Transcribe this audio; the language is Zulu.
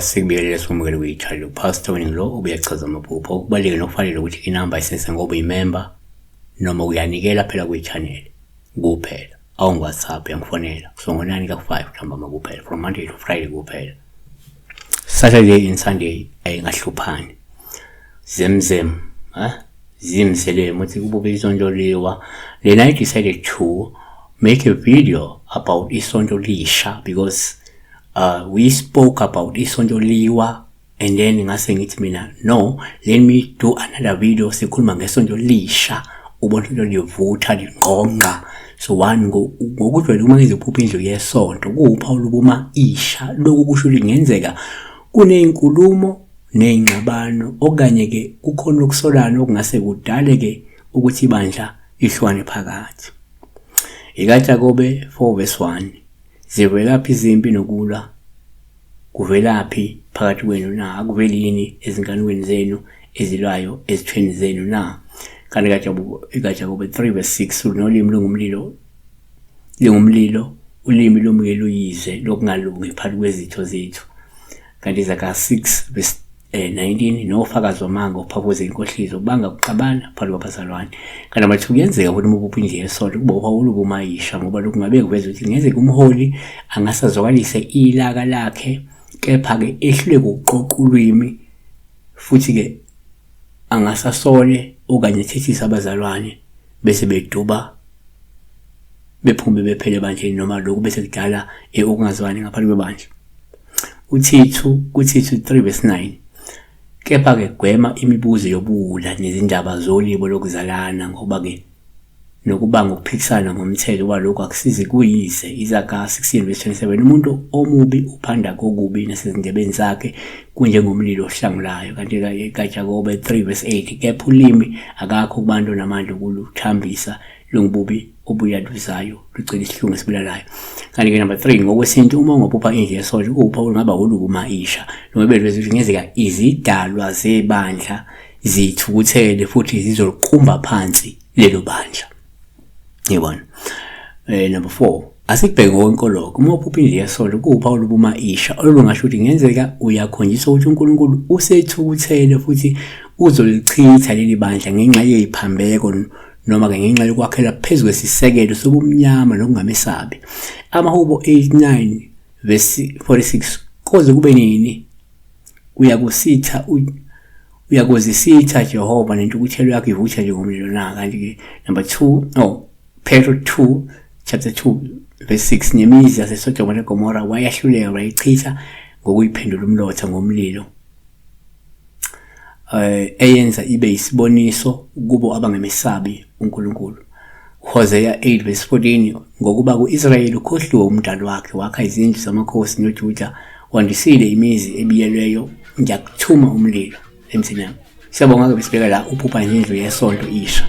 Sikubiyelele somukele kwi-channel uPastor Winning lo obuyachaza amaphupho. Okubalulekile nokufanele ukuthi inamba isense ngoba uyimember noma uyanikela phela kwi-channel kuphela. Awungi-WhatsApp uyangifonela kusuka ngo-9 ka-5 ntambama kuphela from Monday to Friday kuphela. Saturday and Sunday ayingahluphani. Zemzem, ha? Zimzelem uthi kubuke isonto liwa. Then I decided to make a video about isonto lisha because we spoke about isonto liwa and then ngase ngithi mina no, let me do another video sikhuluma ngesonto lisha, ubona into livutha lingqongqa. So one, ngokujwayele uma ngizophupha indlu yesonto kuwuphawu lobuma isha. Lokhu kusho ukuthi kungenzeka kunezinkulumo nezingxabano okanye ke kukhona ukusolana okungase kudale ke ukuthi ibandla lihlukane phakathi. EkaJakobe 4 verse 1, zivelaphi izimpi nokulwa? Kuvelaphi phakathi kwenu na? Akuveli yini ezinkanukweni zenu ezilwayo ezithweni zenu na? Kanti kaJakobe 3 verse 6, nolimi lungumlilo, lingumlilo, ulimi lumuke luyize lokungalungi phakathi kwezitho zethu. Kanti Zaga 6 verse 19, nofakazi wamanga ophakuza inkohliso banga kuxabana phakathi kwabazalwane. Kanti number 2, kuyenzeka ukuthi uma uphupha indlu yesonto kuba uphawu olubumayisha, ngoba lokhu kungabe kuveza ukuthi kungenzeka umholi angasazwakalise ilaka lakhe, kepha-ke ehluleke ukuqoqa ulwimi, futhi-ke angasasole okanye ethethise abazalwane bese beduba bephume bephele ebandleni, noma lokhu bese kudala ukungazwani ngaphansi kwebandla. UThithu kuThithu 3 verse 9, kepha-ke gwema imibuzo yobuwula nezindaba zolibo lokuzalana, ngoba-ke nokubanga ukuphikisana ngomthetho walokhu akusizi kuyize. Izaga 16 verse 27, umuntu omubi uphanda kokubi nasezindebeni zakhe kunjengomlilo ohlangulayo. Kanti kaJakobe 3 verse 8, kepha ulimi akakho kubantu onamandla okuluthambisa, lungububi obuyaluzayo, lugcina isihlungu esibulalayo. Kanti-ke number 3, ngokwesintu uma ungaphupha indlu yesonto kuwupha olungaba olubu isha, noma beliveza ukuthi kungenzeka izidalwa zebandla zithukuthele futhi zizoliqumba phansi lelo bandla. Yibona. Number 4, asikubheke ngokwenkolo. Uma uphupha indlu yesonto kuwupha olubuma isha, olungasho ukuthi kungenzeka uyakhonjiswa ukuthi uNkulunkulu usethukuthele futhi uzolichitha leli bandla ngenxa yeziphambeko noma-ke ngenxa yokwakhela phezu kwesisekelo sobumnyama nokungamesabi. Amahubo 89 verse 46, koze kube nini uyakusitha uyakuzisitha Jehova nentukuthelo yakho ivutha njengomlilo na? Kanti-ke number 2, oh, Petro 2 chapter 2 verse 6, nemizi yaseSodoma neGomora wayahluleka wayichitha ngokuyiphendula umlotha ngomlilo, eyenza ibe isiboniso kubo abangemesabi uNkulunkulu. Hosea 8 verse 14, ngokuba ku-Israyeli ukhohliwe umdali wakhe, wakha izindlu zamakhosi noJuda, wandisile imizi ebiyelweyo, ngiyakuthuma umlilo emzini yami. Siyabonga-ke besibheka la uphupha indlu yesonto isha.